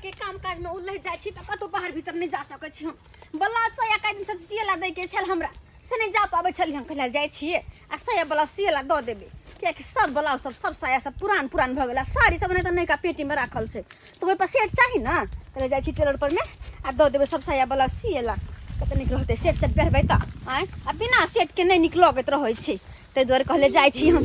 के काम काज में उलझ जाइ छी तऽ कतहु बाहर भीतर नहि जा सकै छी हम। ब्लाउज साया कए दिनसँ सियला दैके छल हमरा, से नहि जा पाबै छलियै हम। कहलियै जाइ छियै आ साया ब्लाउज सियला दऽ देबै, कियाकि सब ब्लाउज सब सब साया सब पुरान पुरान भऽ गेल आ साड़ी सब नहि तऽ नयका पेटीमे राखल छै, तऽ ओहिपर सेट चाही ने। कहलियै जाइ छी टेलर परमे आ दऽ देबै सब साया ब्लाउज सियला, कते नीक रहतै सेट सेट पहिरबै तऽ। आँय, आ बिना सेटके नहि नीक लगैत रहै छै, ताहि दुआरे कहलियै जाइ छी हम।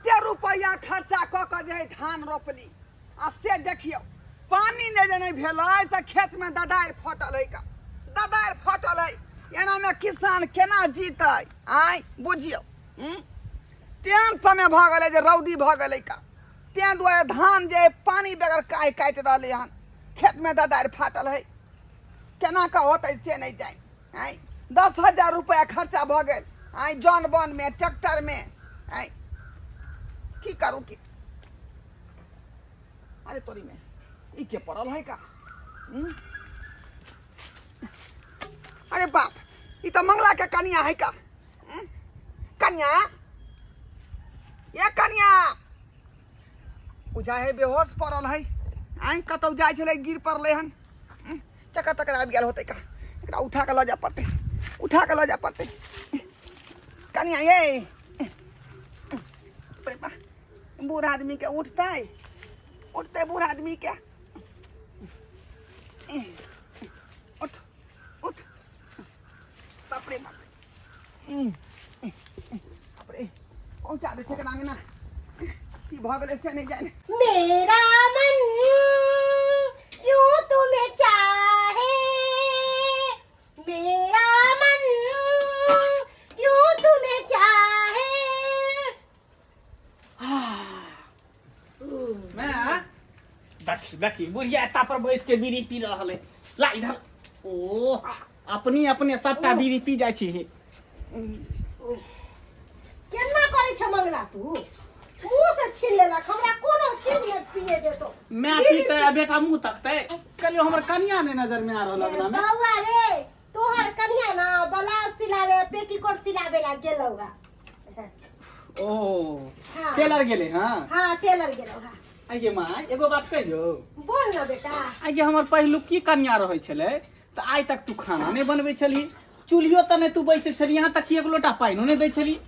कते रुपैआ खर्चा कऽ कऽ जे है धान रोपली आ से देखियौ पानि नहि जे नहि भेलै से खेतमे ददारि फटल है का ददारि फटल है। एनामे किसान केना जीतै? आँय बुझियौ, तेहन समय भऽ गेलै जे रौदी भऽ गेलै का, तें दुआरे धान जे पानि बगैर काहि काटि रहलै हन, खेतमे ददारि फाटल है, केना कऽ होतै से नहि जानि। आँय 10,000 रुपैआ खर्चा भऽ गेल आँय जन बनमे ट्रैक्टरमे। आँय की करू की? अरे तोरी में ई के पड़ल है का? हम्म? अरे बाप, ई तऽ मंगला के कनिया है का? हम्म? कनिया, ये कनिया बुझा है बेहोश पड़ल है। आँय कतौ जाइ छलै गिर पड़लै हन। हम्म? चक्कर तक्कर आबि गेल होतै का? एकरा उठा कऽ लऽ जाय पड़तै, उठा कऽ लऽ जाय पड़तै। कनिया ये, अरे बा, बूढ़ आदमी के उठतै उठतै बूढ़ आदमी के। उठ उठ, बाप रे बाप रे, बाप रे, पहुँचा दै छै एकरा अंगना। की भऽ गेलै से नहि जानि। मेरा मन क्यों तुम्हें चाहे, मेरा मन क्यों तुम्हें चाहे। मैं देखी देखी बुढ़िया एता पर बैस के बीड़ी पी रहल है। ला इधर, ओ अपने अपने सबटा बीड़ी पी जाइ छी। केना करै छै मंगला? तू मुंह से छीन लेलक हमरा, कोनो चीज नहि पिए देतो। मैं पीते आ बेटा मुंह तकते। कहलियो हमर कनिया नहीं नजर में आ रहल अगना में। बौआ रे, तोहर कनिया ना ब्लाउज सिलावे पेटीकोट सिलावे ला गेलौ हा। ओ हाँ। टेलर गेले? हाँ हाँ, टेलर गेलौ हा। आगे माँ एगो बात कहियो। बोल ना बेटा। आगे हमर पहिलुकी कनिया रहै छलै तऽ आइ तक तू खाना नहि बनबै छली, चूल्हियो तऽ नहि तू बैसै छली, यहाँ तक कि एक लोटा पानिओ नहि दै छली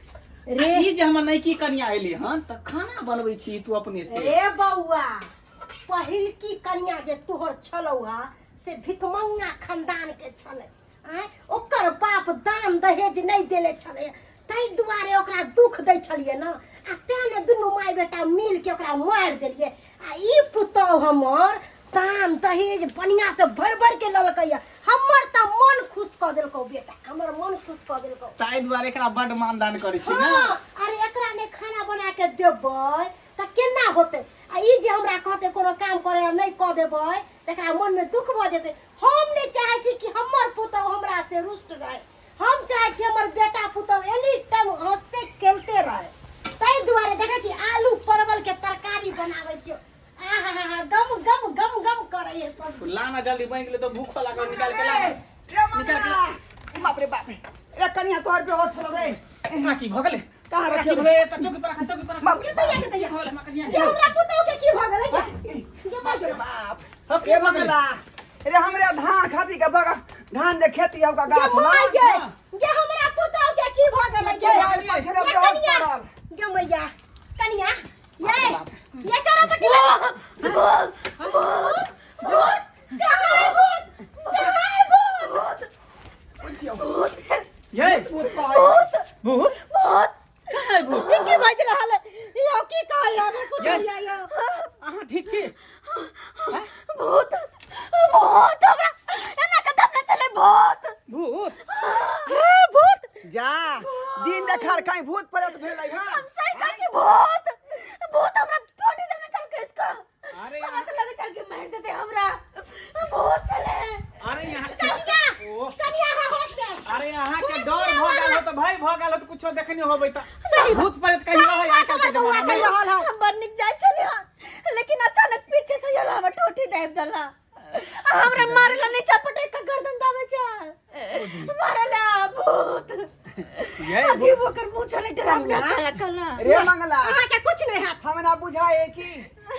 रे। आ ई जे हमर नैकी कनिया एलै हन तऽ खाना बनबै छी तू अपने से? रे बौआ, पहिलकी कनिया जे तोहर छलौ हा से भिकमंगा खानदान के छलै। आँय, ओकर बाप दान दहेज नहि देले छलै, ताहि दुआरे ओकरा दुख दै छलियै ने, आ तें ने दुनू माय बेटा मिल के ओकरा मारि देलियै। आ ई पुतहु हमर दान दहेज बढ़िया से भरि भरि के ललकैया। हमर तऽ मन खुश कऽ देलकौ बेटा, हमर मन खुश कऽ देलकौ। ताहि दुआरे एकरा बड्ड मानदान करै छी ने? हाँ, अरे एकरा नहि खाना बना के देबै तऽ केना होतै? आ ई जे हमरा कहतै कोनो काम करे ला नहि कऽ देबै तऽ एकरा मनमे दुख भऽ जेतै। हम नहि चाहै छी कि हमर पुतहु हमरा से रुष्ट रहे, हम चाहै छी हमर बेटा पुतहु एनी टाइम हंसते खेलते रहे। ताहि दुआरे देखै छी आलू परवल के तरकारी बनाबै छियै, आहा गम गम गम गम करै है सब। ला ना जल्दी, बनि गेलै तऽ भूख लागल, निकाल के ला। रे निकाल के ला। मंगला, बाप रे बाप रे, कनिया तोहर बेहोश छलौ रे। एकरा की भऽ गेलै? कहाँ एकरा की रखियौ? भेलै? तऽ चौकी पर राख, चौकी पर राख। बाप रे, दैया के दैया। की भऽ गेलै हमरा कनिया ये हमरा पुतहु के की भऽ गेलै? गे बाप रे बाप, हँ, की रे भऽ गेलै? मंगला रे, हमरे धान खाती के बगल धान जे खेती हौ का गे गाछ माय ना गे, गे हमरा पुतहु के की भऽ गेलै? गे मोबाइल पर छलै गे बेहोश कनिया, पड़ल। गे मैया, कनिया ये बाप। ये चोरा पट्टी में भूत भूत भूत, कहाँ है भूत? कहाँ है भूत? बुझियौ ये भूत कहै भूत भूत कहाँ है भूत? ई की बाजि रहल है यौ? की कहै हमर पुतहु ये। यौ? अहाँ ठीक छी? भूत भूत, हमरा एना कदम न चले। भूत। भूत? हे भूत। जा दिन देखार कहीं भूत प्रेत भेलै हँ। हम सही कहै छी, भूत भूत हमरा टोटी देने चल के इसका। अरे हमरा तऽ लगै छल कि मारि देतै हमरा, भूत छलै। अरे यहाँ कनिया, ओ, कनिया, अहाँ होश में आउ। अरे अहाँ के डर भऽ गेल हो तऽ भय भऽ गेल हो तऽ कुछो देखने होबै तऽ सही बात। भूत प्रेत कहीं रहै आइ काल्हि के हमर बौआ जमाना कहि में। रहल है। हम बड़ नीक जाइ छलियै हँ, लेकिन अचानक पीछे से आयल हमर टोटी दाबि देला आ हमरा मारला, नीचा पटक के गर्दन दाबे छल, मारला भूत। ये अजीब ओकर मुँह छलै, डरावना काला काला। रे मंगला, अहाँके कुछ नहीं हैत। हमरा बुझाए कि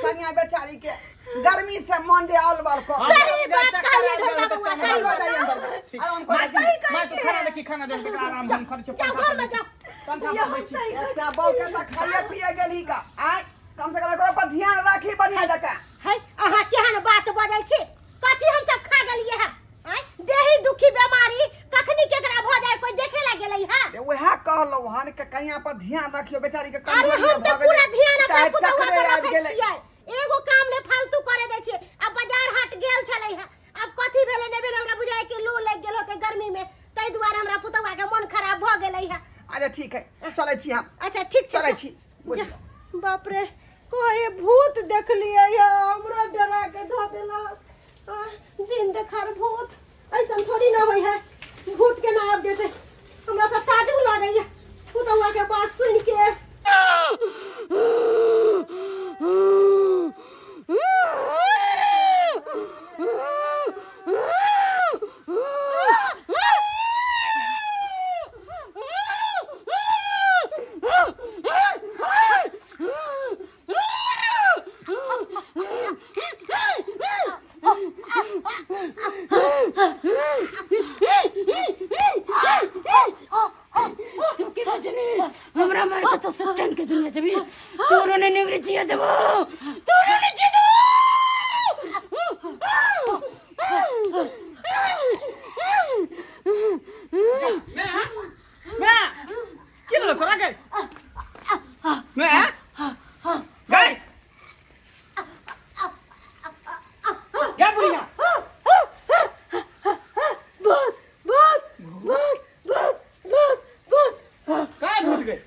कनिया बेचारी के गर्मी से मन जे आल बाल कर। सही बात कहलियै ढोलना बौआ, सही चलो बात। जाइए अंदर में। ठीक। आराम करो। माँ, माँ, तू खाना देखी, खाना जल के आराम हम करै छी। जाओ घर में जाओ। पंखा पर बैठ छी। एकटा बहू के तऽ खाइए पिए गेलही का आय, कम से कम एकरो पर ध्यान राखी बढ़िया जकाँ। है, अहाँ केहन बात बजै छी? कथी हम सब खा गेलियै है? आँय, देही दुखी बेमारी कखनी केकरा भऽ जाय, कोई देखे ला गेलै है? रे वएह कहलहुँ हन कि कनिया पर ध्यान रखियो, बेचारी के अरे कमजोरी हम तऽ भऽ पूरा गेलै, ध्यान चाहे अपना पुतहुआ चक्करे पर आबि रखै गेलै। छियै, एगो काम नहि फालतू करे दै छियै। आब बाजार हाट गेल छलै है, आब कथी भेलै नहि भेलै, हमरा बुझाइ कि लू लागि गेल होतै गर्मी में, ताहि दुआरे हमरा पुतहुआ के मन खराब भऽ गेलै है। अच्छा ठीक है, चलै छी हम। अच्छा ठीक छै। चलै छी, बुझ। बाप रे, कोई भूत देखलियै है, हमरा डरा के धऽ देलक। आह, दिन देखार भूत ऐसन थोड़ी ना होइ है, भूत के ना आबि जेतै। हमरा तऽ ताजुब लागैया पुतहुआ के बात सुनि के। तू के बजनी हमरा मार के तो सट्टन के दुनिया जबी तोरो ने निगरी जिया देबो, तोरो ने जिया देबो। मैं मैं की भेलो तोरा के? मैं गई क्या बुढ़िया? भूत भूत भूत भूत भूत भूत। काय भूत गई?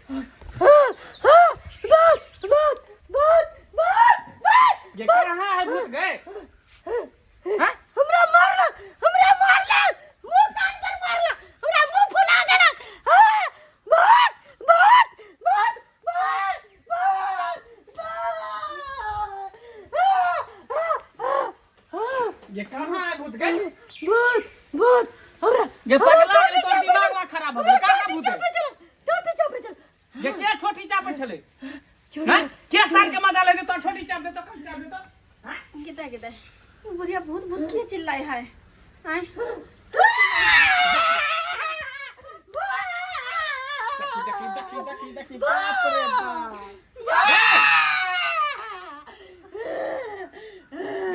भूत भूत भूत भूत भूत। ये कहाँ है भूत गए? हाँ? हमरा मारलक, हमरा मारलक, मुंह कान पर मारलक, हमरा मुंह फुला देलक। हाँ, भूत भूत भूत भूत भूत भूत। हाँ, हाँ, हाँ, हाँ। ये कहाँ है भूत गए? भूत भूत हमरा ये हमरा पगला गेलै, टोटी तोर चापे दिमाग छल। खराब हो गेल का? का टोटी भूत है? चापे छल, टोटी चापे छल। ये के ठोठी चापे छलै? छोड़ू। हाँ, के साल के मजा ले दे तो ठोठी चाप दे तो कम चाप दे तो। हाँ? गिदा गिदा बुढ़िया भूत भूत के चिल्लाए है? आय देखी देखी देखी देखी, बाप रे बाप,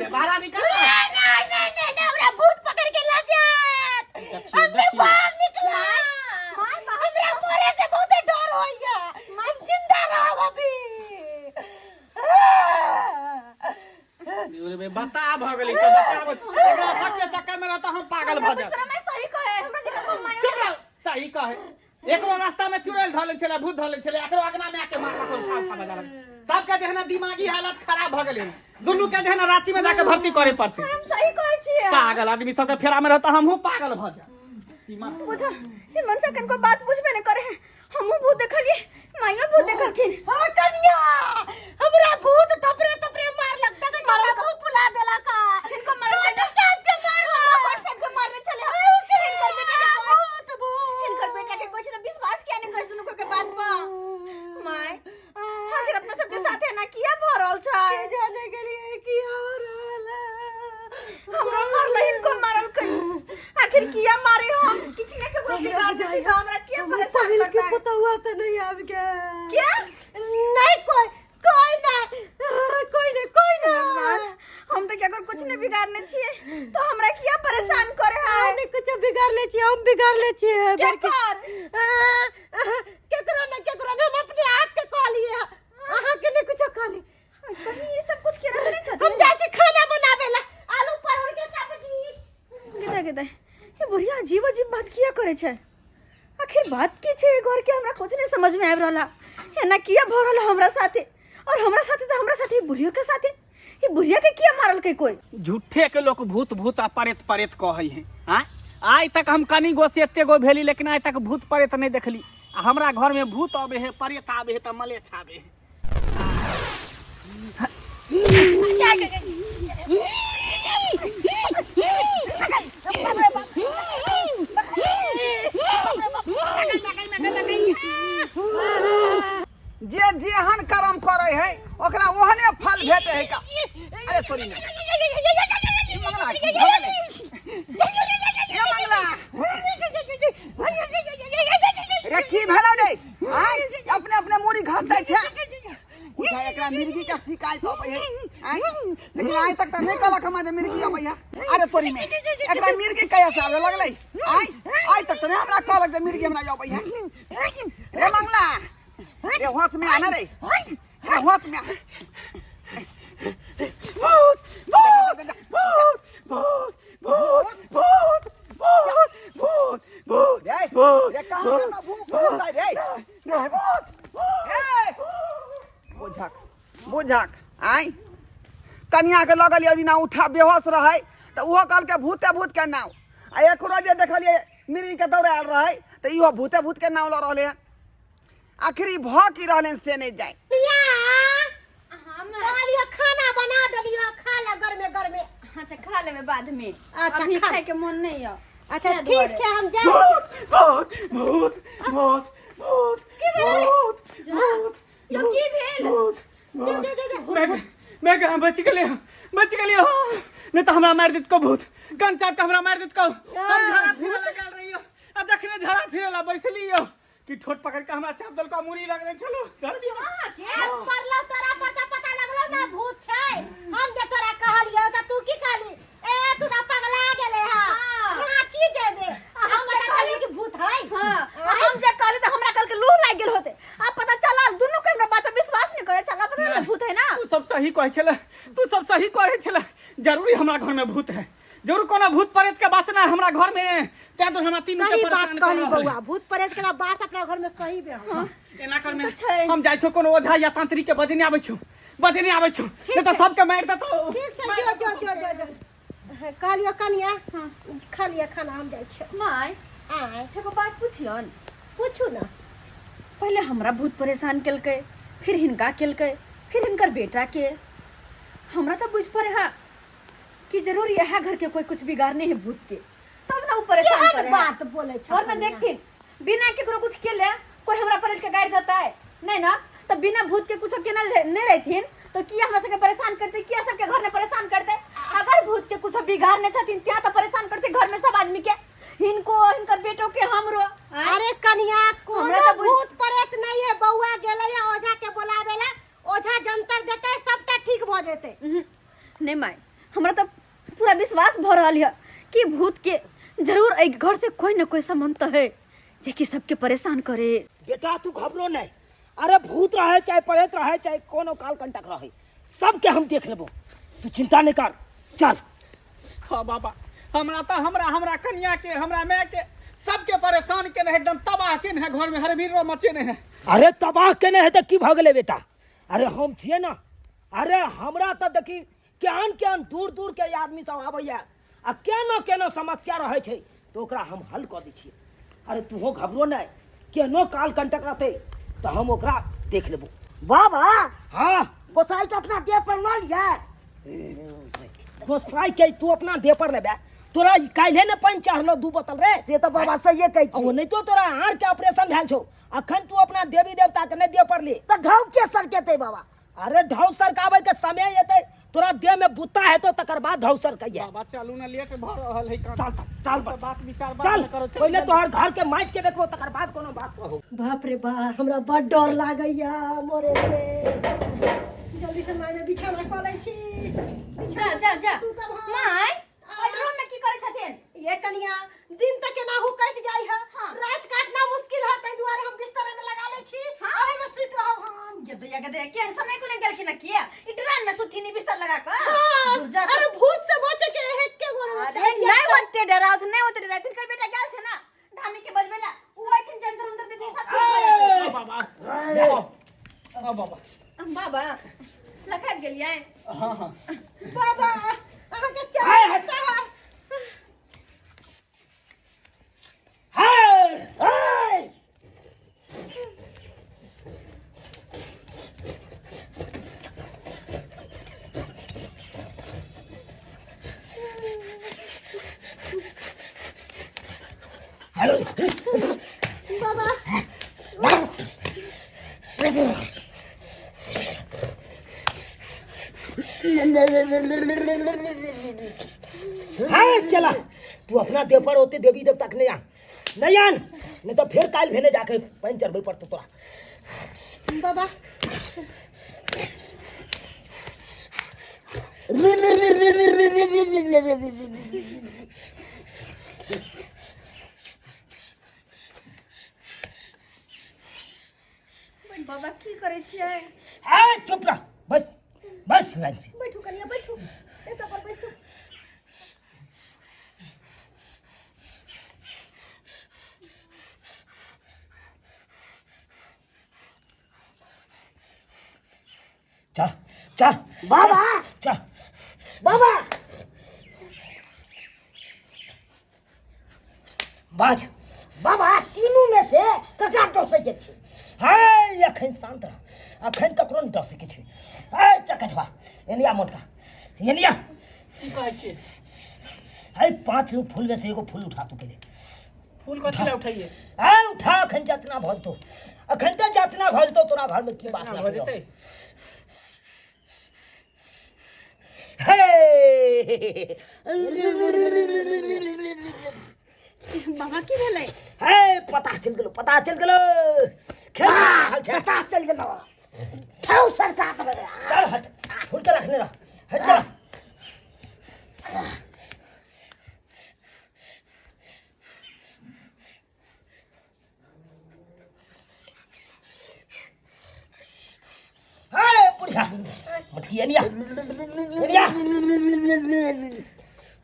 ये बाहर निकल। नहीं नहीं नहीं नहीं, हमरा भूत पकड़ के ला जात। देखी, हमने देखी। बाहर निकला, हमरा मरे से बहुत डर होइया, हम जिंदा रहब अभी। अरे बे, बता भऽ गेलै सब, बता एकरा सबके चक्कर में रहता हम पागल भऽ जाब। तोरा मैं सही कहे, हमरा जगह को माय। चुप रह, सही कहे। एकरो रास्ता में चुड़ैल धऽ लै छलै, भूत धऽ लै छलै, एकरो अगना में आके मारलक, उठा उठा बजा सबके। जेहना दिमागी हालत खराब भऽ गेलै, दुनू के जेहना रांची में जाके भर्ती करे पड़तै। हम सही कहै छियै। पागल आदमी सबके फेरा में रहता हमहूँ पागल भऽ जाब। दिमाग बुझ, ई मनसा कनको बात बुझबे नहीं करे है। हमहूँ भूत देखलिए, माइयो भूत देखलखिन। हाँ कनिया, हमरा भूत थपरे थपरे मारलक, तखन हमरा मुंह फुला देलक। हिनको मारल? टोटी चाप के मारलक। बड़ साइड के मारने छले। हिनकर बेटा के भूत भूत। हिनकर बेटा के कोई से विश्वास किया नहीं कर दुनू के बात पर। My, आखिर अपना सबके साथे ना किया भऽ रहल छै? के जाने के लिए की हो रहल है। हमरो मारल, हिनको मारल, कहीं आखिर किया मारे? हम किछ नहीं केकरो बिगाड़ छी तऽ हमरा किया परेशान पहिल के करता है? पुतहुआ तो नहीं आबि गेल। किया? नहीं, कोई कोई नहीं, कोई नहीं, कोई नहीं। हम तऽ केकरो कुछ नहीं बिगाड़ने छियै तो हमरा किया परेशान करे है? नहीं कुछ बिगाड़ ले छियै, हम बिगाड़ ले छियै। के कर? केकरो ने, केकरो ने, हम अपने आप के कहलिए, अहाँ के नहीं कुछो कहली। कहीं ई सब कुछ केना नहीं छथिन? हम जाइ छी खाना बनाबे ला, आलू परोड़ के सब्जी। गिदा गिदा, ये बुढ़िया अजीब अजीब बात किया करे छै आखिर बात की छै घर के हमरा कुछ नहीं समझ में आबि रहल एना किया भऽ रहल हमरा साथे और हमरा साथे तऽ हमरा साथे बुढ़ियो के साथे ई बुढ़िया के किया मारलकै कोई झूठे के लोग भूत भूत आ परेत परेत कहै है आँय आइ तक हम कनी गो से एते गो भेली लेकिन आइ तक भूत परेत नहीं देखली आ हमरा घर में भूत अबे है परेत आबे है तऽ मलेच्छ आबे है जे जेहन कर्म करे है ओकरा ओहने फल भेटे है का अरे तोरी ने ई मंगला की भऽ गेलै? ए मंगला रे की भेलौ रे आय अपने अपने मूड़ी घस दै छै बुझा एकरा मिर्गी के शिकायत अबै है आय लेकिन आइ तक तऽ नहि कहलक हमरा जे मिर्गी अबै है अरे तोरी में एकरा मिर्गी कहिया से आबे लगलै आय आइ तक तऽ नहि हमरा कहलक जे मिर्गी हमरा अबै है रे मंगला रे होश में आना रे रे होश में आ। भूत भूत भूत भूत भूत भूत भूत भूत भूत रे भूत रे कहाँ से भूत भूत रे नहीं भूत ए! बुझक बुझक आय कनिया के लगल यदि ना उठा बेहोश रहै तऽ ओहो कहलकै भूते भूत के नाव आ एकरो जे देखलियै मिरी के दौड़ायल रहै तऽ इहो भूते भूत के नाव लऽ रहलै हन आखिर ई भऽ की रहलै हन से नहि जाय पिया कहलियो खाना बना देलियो खा ले गरमे गरमे अच्छा खा लेबै बाद में अच्छा, अभी खा। खाए के मन नहीं है अच्छा ठीक छै हम जाय भूत भूत भूत भूत भूत भूत भूत यो की भेल भूत जा जा जा जा मैं मैं कहाँ बच गेलियै बच गेलियै नहीं तो हमरा मारि देत को भूत गन चाप के हमरा मारि देत को हम झाड़ा फिरे लगल रहियो आ जखने झाड़ा फिरे ला बैसलियो कि ठोट पकड़ के हमरा चाप देलको मुड़ी रख दे छलो धर दियो हाथ पड़लो तोरा पर तऽ पता लगलो ना भूत छै हम जे तोरा कहलियो तऽ तू की कहली ए तू तऽ पगला गेले हा रांची जेबे आ हम पता चली कि भूत है हाँ आ हम जे कहली तऽ हमरा कल के लूह लागि गेल होते आ पता चलल दुनू के हमरा बात पर विश्वास नहीं करे चला पता चलल भूत है ना तू सब सही कहै छले तू सब सही कहै छले जरूरी हमरा घर में भूत है जरूर कोनो भूत प्रेत के वासना है हमरा घर में तें तो हमरा तीनू के सही बात परेशान कर कहली रहल है। बौआ भूत प्रेत के बास अपना घर में सही बे हम एना कर में तऽ छै। हम जाइ छौ कोनो ओझा या तांत्रिक के बजने आबै छौ बजने आबै छौ नहीं तऽ सबके मारि देतौ ठीक छै जो जो जो जो जो कहलियो कनिया खा लिअ खाना हम जाइ छियो माय आय एगो बात पुछियन पूछू ना पहिले हमरा भूत परेशान केलकै फिर हिनका केलकै फिर हिनकर बेटा के हमरा तऽ बुझ पड़े हा कि जरूर इएह घर के कोई कुछ बिगाड़ने है भूत के तब ना वो परेशान केहन करे है। बात बोलै छौ और ना कनिया? देखथिन बिना केकरो कुछ केले कोई हमरा पलट के गाड़ि देता है नहीं ना तो बिना भूत के कुछ केना नहीं रहथिन तो किया हमरा सबके परेशान करते किया सबके घर में परेशान करते अगर भूत के कुछ बिगाड़ने छथिन त्या तो परेशान करते घर में सब आदमी के हिनको हिनकर बेटो के हमरो आँय? अरे कनिया हमरा कोनो तऽ बुझ- भूत प्रेत नहीं है बौआ गेलै है ओझा के बोलावे ला ओझा जंतर देतै सबटा ठीक भऽ जेतै उहुं, नहीं माय हमरा तो पूरा विश्वास भऽ रहल यऽ कि भूत के जरूर एहि घर से कोई न कोई संबंध तो है जे कि सबके परेशान करे बेटा तू घबरो नहीं अरे भूत रहे चाहे प्रेत रहे चाहे कोनो काल कंटक रहे सबके हम देख लेबो तू चिंता नहीं कर चल हाँ बाबा हमरा तऽ हमरा हमरा कनिया के हमरा माय के सबके परेशान केने है एकदम तबाह केने है घर में हर भीड़ मचेने है अरे तबाह केने है तऽ की भऽ गेलै बेटा अरे हम छियै ने अरे हमरा तऽ देखी केहन केहन दूर दूर के आदमी सब आबैया आ केनो केनो समस्या रहै छै तऽ ओकरा हम हल कऽ दै छियै अरे तूहो घबरो नहि केहनो काल कंटक रहतै तऽ हम ओकरा देख लेबो बाबा हाँ गोसाई के अपना देह पर लऽ लिअ गोसाई के तू अपना देह पर लेबे तोरा काल्हे ने पानि चढ़लो दू बोतल रे से तऽ बाबा सहिए कहै छी ओ नहि तो तोरा आँख के ऑपरेशन भेल छौ अखन तू अपना देवी देवता के नहि देह पर ले तऽ ढौ के सरकेतै बाबा अरे ढौ सरकाबै के समय एतै तोरा देह में बुत्ता हेतौ तकर बाद ढौ सरकैया बाबा चलू ना लेट भऽ रहल है चल चल चल बात बच्चा विचार बाद चल में करो चल पहिले तोहर घर के माटि के देखबो तकर बाद कोनो बात कहू बाप रे बा हमरा बड़ डर लागैया मोरे से जल्दी से माय बिछौना कऽ लै छी जा जा जा सुतब हम। माय और रूम में की करै छथिन ये कनिया दिन तक केनाहू कटि जाइ है राति काटना मुश्किल है ताहि दुआरे हम बिस्तर में लगा लै छी ओहि में सुति रहब हम ये दैया के दैया केहन समय कोने गेलखिन हँ किया ई ड्राम में सुथिन ई बिस्तर लगा कऽ हाँ, दूर जा अरे भूत से बचे के एक के गोड़ अरे नहीं होते डराउत नहीं होते डराउत हाँ बाबा। बाबा लखाबि गेलियै? हाँ हाँ। बाबा अहाँके हाय, हाय। चल। हाय हाय। हेलो। बाबा। हाँ चला, तू अपना देह पर होते देवी देवता के नहीं आन, नहीं आन, नहीं तो फिर काल भेने जाके पानि चढ़बै पड़तो तोरा। बाबा। बाबा की करै छियै? आ चुप रह, बस बस लाइन से। बैठू कनिया, बैठू, एतऽ पर बैसू। चल चल। बाबा। चल। बाबा। बाज। बाबा, तीनू में से ककरा डसै के छै? हाय, अखन शांत रह, अखन ककरो नहि डसै के छै। हाय चकटवा, एनिया मोटका, एनिया। की कहै छियै? हाय, 5 गो फूल में से एगो फूल उठा तू पहिले। फूल कथी लए उठैये? आय उठा, अखन जाचना भऽ जेतौ, अखन तऽ जाचना भऽ जेतौ तोरा घर में की बात भऽ जेतै। हे। बाबा, की भेलै? हे, पता चलि गेलो, पता चलि गेलो, खेल रहल छै। पता चलि गेलो, ठौ सरका देबै। चल हट, फूल के रखने रह, हट जा। हे बुढ़िया मटकी, एनिया एनिया।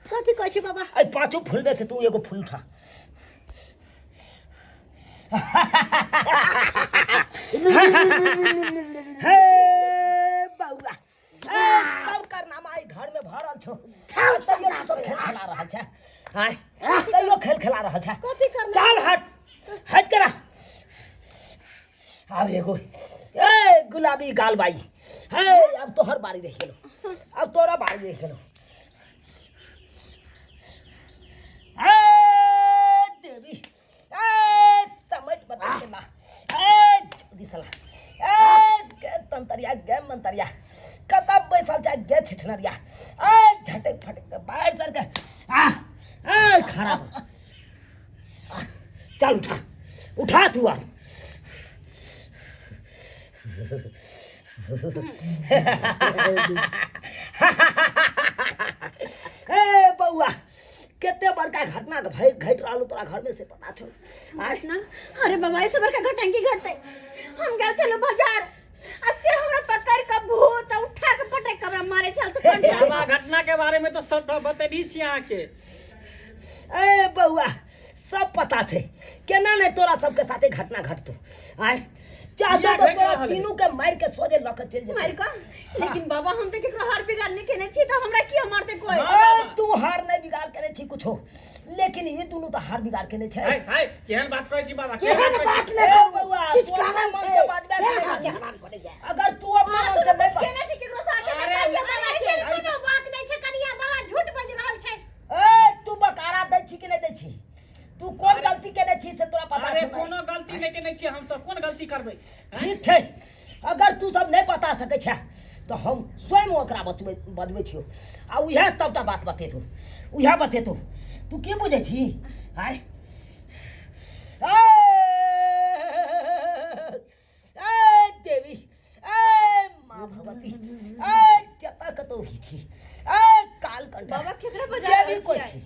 कथी कहै छी बाबा? अरे पांचों फूल में से तू एगो फूल उठा। हे बउआ, ए, सब कारनामा एहि घर में भरल छौ, तैयो तू सब खेल खेला रहल छै। आय, तैयो खेल खेला रहल छै। कथी करना? चल हट, हट करा। आब एगो ए गुलाबी गाल बाई, हे अब तोहर बारी रहि गेलो, अब तोरा बारी रहि गेलो। ए देवी, ए समझ बता के ना, ए जल्दी साला, ए गे तंतरिया, गे मंतरिया, कतऽ बैसल छै गे छिछनरिया, ए झटक फटक के बाहर सर के आ ए खड़ा हो। आ, चल उठा, उठा तू आ। ए बउआ, कते बड़का घटना भई घटि रहल तोरा घर में से पता छौ? आय। घटना? अरे बाबा, ऐसे बड़का घटना की घटते? हम गेल छलहुँ बाजार आ से हमरा पकड़ के भूत उठा के पटक के हमरा मारे छल तो कंठा। बाबा, घटना के बारे में तो सब बतेली छी अहाँके। ए बउआ, सब पता छै, केना नहि तोरा सबके साथे घटना घटतो? आय चाहतो किया तो घटि तोरा रहल है? तीनू के मारि के सोझे लऽ के चलि जेतै। मारि के? लेकिन बाबा, हम तऽ केकरो हार बिगाड़ नहि केने छी, तऽ हमरा किया मारते कोई? हाँ। ए, तू हार नहि बिगाड़ केने छी कुछो, लेकिन ई दुनू तऽ हार बिगाड़ केने छै। हाय हाय, केहन बात कहै छी बाबा, केहन केहन बात बात कहै छी? नहि ए कहू, बउआ, किछु तू अपना कारण मन छै से बाजबे तें नहि। अहाँके हरान करैया। अगर तू अपना अहाँ मन से दुनू नहि कुछ केने छी केकरो साथे? अरे, तऽ कहिया बाबा ऐसन छै? कोनो बात नहि छै कनिया, बाबा झूठ बाजि रहल छै। ए तू बकारा दै छी कि नहि दै छी? तू कोन गलती केने छी से तोरा पता अरे छौ? नहि? कोनो गलती नहि केने छियै हमसब, कोन गलती करबै? ठीक छै, अगर तू सब नहि बता सकै छै तऽ हम स्वयं ओकरा बतबै बजबै छियौ आ उएह सबटा बात बतेतौ, उएह बतेतौ। तू की बुझै छी? आय ए देवी, ए माँ भगवती, ए जतऽ कतौ भी छी, ए काल कंठा बाबा, केकरा बजा जे भी रहल कोइ छियै? छी,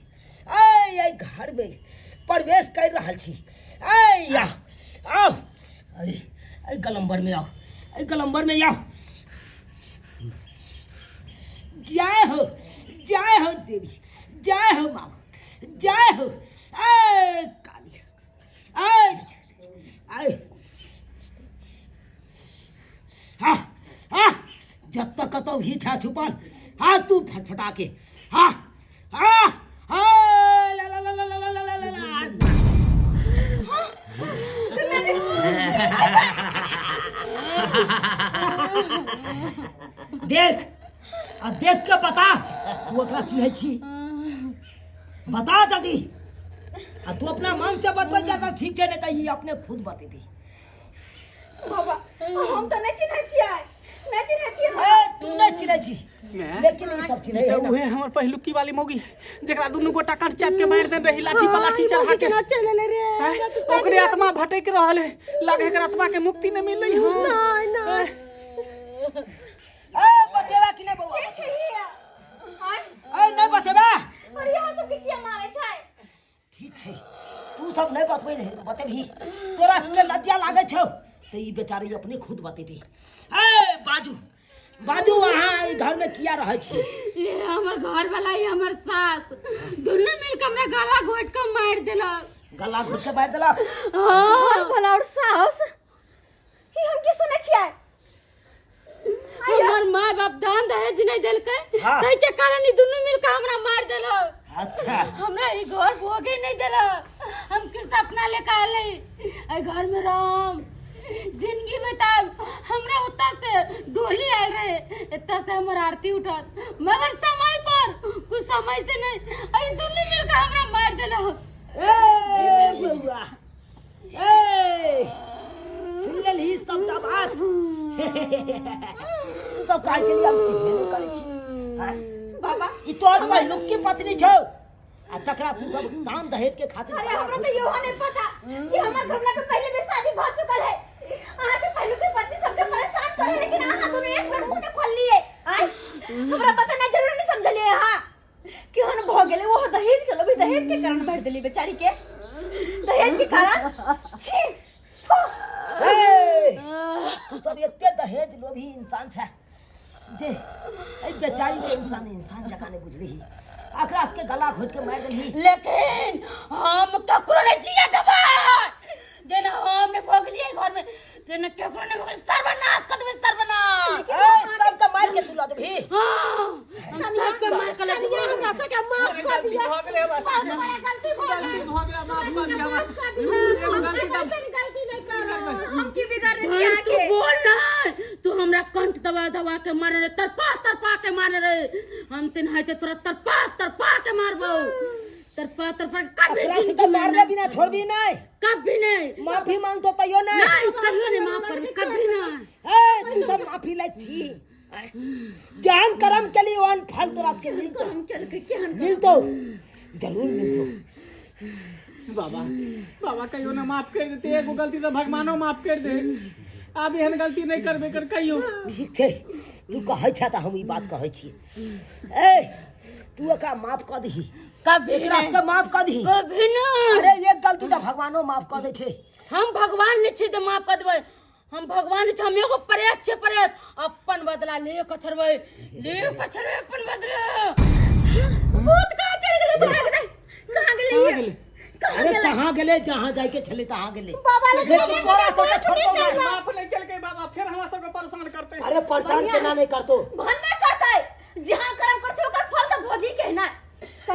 ए एहि घरमे प्रवेश करि रहल छी, ए या आओ, एहि गलम्बर में आओ, एहि गलम्बर में आओ। जय हो, जय हो देवी, जय हो माँ, जय हो ए काली, ए ए कतौ भी छा छुपल हाँ तू फटफटा के हाँ हाँ हाँ ला ला ला ला ला ला ला ला ला। देख आ देख के बता तू ओकरा चिन्है छी बता जल्दी आ तू अपना मन से बतबै जा तऽ ठीक छै नहि तऽ ई अपने खुद बतेती बाबा हम तऽ नहि चिन्है छियै नहि चिन्है छियै ए, तू नहि चिन्है छी मैं? लेकिन ई सब चिन्है है तऽ ना उहे हमर पहिलुकी वाली मौगी जेकरा दुनू गोटा कट चाप के मारि देने रही लाठी पर लाठी चढ़ा के केना चलि एलै रे हैं? ओकरे आत्मा भटक रहल है लागे एकर आत्मा के मुक्ति नहीं मिललै हँ नहि नहि ए बतेबा कि नहि बौआ के छै ई? आँय? ए नहि बतेबा अरे यहाँ सबके किया मारै छै ठीक छै तू सब नहि बतबै रही बतेबही तोरा सबके लज्जा लागै छौ तऽ ई बेचारी अपने खुद बतेती ए बाजू बाजू अहाँ एहि घरमे किया रहै छी ये हमर घर वाला ये हमर सास दुनू मिल के हमरा गला घोट के मार देलक गला घोट के मारि देलक घर वाला और सास ई हम की सुनै छियै हमर माय बाप दान दहेज नहीं देलकै हाँ। ताहि के कारण ई दुनू मिल के हमरा मार देलक अच्छा हमरा ई घर भोगे नहीं देलक हम किस अपना लेके आले एहि घर में राम जिंदगी बताब हमरा ओतऽ से डोली आयल रहे एतऽ से हमर आरती उठत मगर समय पर कुछ समय से नहीं एहि दुनू मिल के हमरा मार देलक ए बौआ ए सुन लेलही सबटा बात तू सब कहै छली हम चिन्हबे नहि करै छी आँय? बाबा ई तोहर पहिलुकी पत्नी छौ आ तकरा तू सब दान दहेज के खातिर अरे हमरा तो इहो नहीं पता कि हमर घरवाला के पहले भी शादी भ चुकल है अहाँ के पहले के पत्नी सबके परेशान करे लेकिन अहाँ दोनों एक बार मुंह नहीं खोल लिए आय हमरा पता ना जरूर नहीं समझलिए अहाँ केहन भ गेलै ओहो दहेज के लोभी दहेज के कारण भरि देली बेचारी के दहेज के कारण छी थू। ए, तू सब एते दहेज लोभी इंसान छै जे एहि बेचारी के इंसान इंसान जकाँ नहि बुझलिही एकरा सबके गला घोटि के मारि देलही लेकिन हम ककरो नहीं जिया देबै जेना हम नहि भोगलियै घर में जेना केकरो नहि भोगलियै सर्वनाश कर देबै सर्वनाश ए सबके मारि के तू लऽ जेबही हाँ, हम सबके मार के लऽ जेबै हमरा सबके माफ कर दिया भऽ गेलै बस बहुत बड़ा गलती भऽ गलती गेल भऽ गेलै माफ कऽ दिअ माफ कर दिया एगो गलती तऽ हम गलती नहीं करब हम की बिगाड़े छी भाई, तू अहाँके बोल ना तू हमरा कंठ दबा दबा के मारे रे तरपा तरपा के मारे रे हम तेनाहिते तोरा तरपा तरपा के मारबौ तरपा तरपा के कभी एकरा जिंदगी सबके में मारले नहीं बिना छोड़बी नहीं कभी नहीं माफी मांगतो तैयो नहीं नहीं कहियो नहीं माफ करबी कभी नहीं ए तू सब माफी लै छी जहन करम के लिए ओहन फल तोरा सबके मिलतो करम केलकै केहन मिलतो जरूर मिलतो बाबा बाबा कहियो ना माफ कर देते एगो गलती तो भगवानो माफ कर दे आब एहन गलती नहीं करबे कर कहियो ठीक छै तू कहै छह तऽ हम ई बात कहै छी ए तू एकरा माफ कऽ दही कभी एकरा नहीं सबके माफ कऽ दही कभी नहीं अरे एक गलती तऽ भगवानो माफ कऽ दै छै हम भगवान नहीं छी जे माफ कर देबै हम भगवान नहीं छी हम एगो प्रेत छियै प्रेत अपन बदला ले के छोड़बै ले के छोड़बै अपन बदला भूत कहाँ चलि गेलै भाग दे कहाँ गेलै कहाँ ये? गेलै? कहाँ अरे गेलै कहाँ गेलै जहाँ जाइके छलै तहाँ गेलै बाबा लेकिन लेकिन तोरा सबके छोड़तौ नहि। माफ नहीं केलकै बाबा फिर हमरा सबके परेशान करते अरे परेशान केना नहि करतौ भन्ने करतै जहाँ कर्म कर छै ओकर फल तऽ भोगी के ना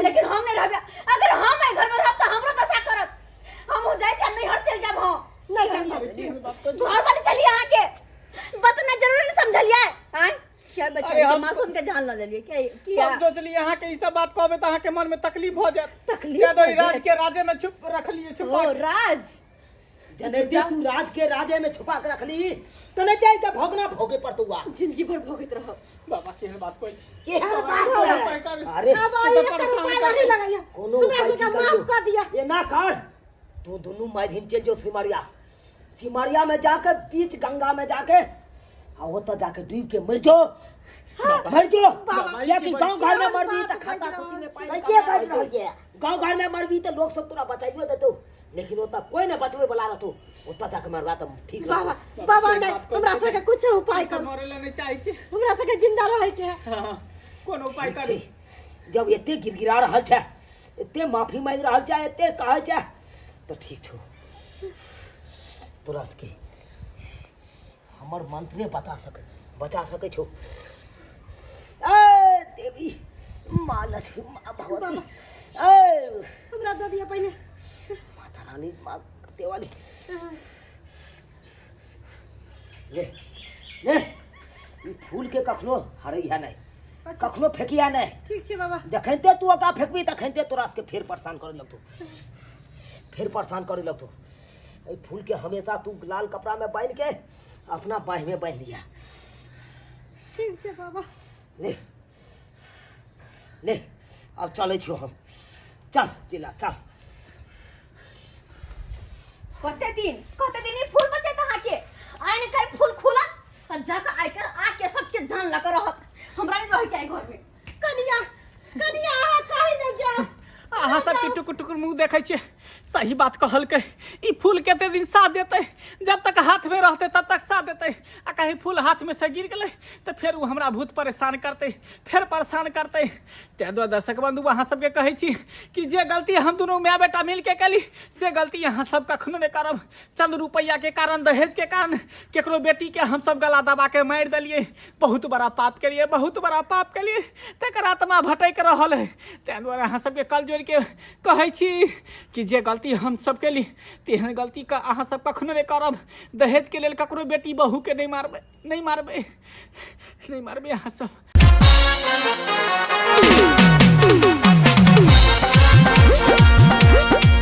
लेकिन हम नहीं रहबे अगर हम एहि घर में रहब तऽ हमरो दशा करत हम हो जाइ छै नैहर चलि जाब हम नहीं कनिया घर वाले चलिए अहाँ के बतना जरूरी नहीं समझलिए आय क्या बच्चा अरे के हम- मासूम के जान ल लेलिए क्या किया हम सोचलिए अहाँ के ई सब बात कहबे तऽ अहाँ के मन में तकलीफ हो जायत तकलीफ क्या हो जायत। राज के राजे में छुप रखलिए छुपा ओ राज जनैते तू राज के राजे में छुपा के रखली तो नहीं जाए के भोगना भोगे पड़तौ आ जिंदगी भर भोगैत रहब बाबा केहन बात कहै छी केहन बात बाबा, है उपाय कर। अरे अब आई तो एकर परेशान उपाय कर नहीं लगाइया कोनो हमरा उपाय सबके की माफ करियो कर दिया ये ना कर तू दुनू माध्यम चल जो सिमरिया सिमरिया में जाके बीच गंगा में जाके आ ओतऽ जाके डूब के मर जो मर जो कियाकि गाँव घर में मरबी तऽ खाता खुती में पानि सहिए बाजि रहल ये गाँव घर में मरबी तऽ लोग सब तोरा बचाइयो देतौ लेकिन ओतऽ कोई नहि बचबै वाला रहतौ ओतऽ जाके मरबा तऽ ठीक रहतौ बाबा बाबा नहीं हमरा सबके कुछ उपाय सब कर मरे ला नहीं चाहै छी हमरा सबके जिंदा रहे के है हाँ, कोनो उपाय ठीक करू छै जब एते गिड़गिड़ा रहल छै एते माफी मांगि रहल छै एते कहै छै तऽ ठीक छौ तोरा सबके हमर मंत्रे बता सकै बचा सकै छौ देवी, माँ लक्ष्मी, माँ भगवती, ए हमरा दऽ दिअ पहिले। माता रानी, माँ देवाली, ले ले ई फूल के कखनो हरैया नहीं, कखनो फेंकिया नहीं। ठीक छै बाबा। जखनते तू ओकरा फेंकबी तखनते तोरा सबके फेर परेशान करे लगतौ, फेर परेशान करे लगतौ। एहि फूल के हमेशा तू लाल कपड़ा में बांधि के अपना बाँहि में बांधि लिया। ठीक छै बाबा। ले ले, अब चलै छियौ हम। चल चिल्ला चल। कते दिन, कते दिन ई फूल बचेत अहाँके? आइ ने काल्हि फूल खुलत आ जाकऽ आइ के आके सबके जान लऽ कऽ रहत। हमरा नहि रहैके आइ घरमे। कनिया, कनिया, अहाँ कहीं नहि जाउ। अहाँ सबके टुकुर टुकुर मुँह देखै छियै, सही बात कहलकै। ई फूल कते दिन साथ देतै? जब तक हाथ में रहतै तब तक साथ देतै, आ कहीं फूल हाथ में से गिर गेलै तऽ फेर ओ हमरा भूत परेशान करतै, फेर परेशान करतै। ताहि दुआरे दर्शक बंधु, अहाँ सबके कहै छी कि जे गलती हम दुनू माय बेटा मिलके केली से गलती अहाँ सब कखनो नहि करब। चंद रुपैआ के कारण, दहेज के कारण केकरो बेटी के हम सब गला दबा के मारि देलियै। बहुत बड़ा पाप केलियै, बहुत बड़ा पाप केलियै, तकर आत्मा भटकि रहल है। ताहि दुआरे अहाँ सबके कल जोड़ि के कहै छी कि जे गलती हम सब केली तेहन गलती अहाँ सब कखनो नहि करब। दहेज के लेल ककरो बेटी बहू के नहि मारबै, नहि मारबै, नहि मारबै अहाँ सब।